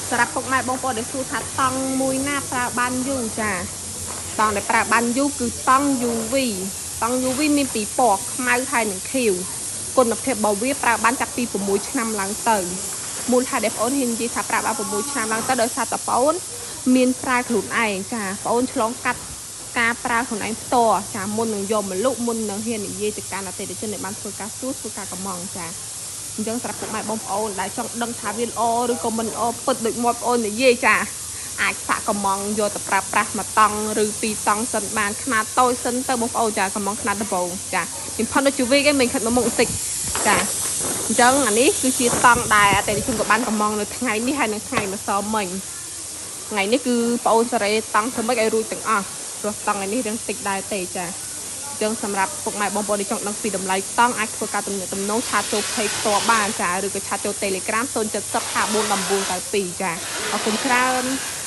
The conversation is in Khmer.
សម្រាប់ពុកម៉ែបងប្អូនដែលសួរថាតង់មួយណាប្រើបានយូរចា តង់ដែលប្រើបានយូរគឺតង់ UV។ តង់ UV មានពីរពណ៌ ខ្មៅហើយនិងខៀវ។ គុណភាពរបស់វាប្រើបានចាប់ពី6ឆ្នាំឡើងទៅ។ មូលហេតុដែលបងអូនហ៊ាននិយាយថាប្រើបាន6ឆ្នាំឡើងទៅ ដោយសារតែបងអូនមានប្រើខ្លួនឯងចា បងអូនឆ្លងកាត់ការប្រើខ្លួនឯងផ្ទាល់ចា មុននឹងយកមកលក់ មុននឹងហ៊ាននិយាយទៅកាន់អតិថិជនដែលបានធ្វើការសួរ ធ្វើការកម្មង់ចា។ អញ្ចឹងសម្រាប់ពុកម៉ែបងប្អូនដែលចង់ដឹងថាវាល្អឬក៏មិនល្អពិតដូចមាត់បងប្អូននិយាយចា អាចសាក់កំងយកទៅប្រើប្រាស់មួយតង់ឬពីរតង់សិនបាន ខ្នាតតូចសិនទៅបងប្អូនចា កំងខ្នាតដំបូងចា ពីផុនដូចជាវីគេមិនខិតមកមុខបន្តិចចា។ អញ្ចឹងអានេះគឺជាតង់ដែលអតិថិជនក៏បានកំងនៅថ្ងៃនេះហើយ និងថ្ងៃម្សិលមិញ។ ថ្ងៃនេះគឺបងអូនសេរីតង់ធ្វើម៉េចឲ្យរួចទាំងអស់ ព្រោះតង់ឯនេះរឿងតិចដែរទេចា។ អញ្ចឹងសម្រាប់ពុកម៉ែបងប្អូនដែលចង់ដឹងពីតម្លៃតង់ អាចធ្វើការទំនាក់ទំនងឆាតចូល page ផ្ទាល់បានចា ឬក៏ឆាតចូល Telegram 070 54 19 92ចា។ អរគុណច្រើន។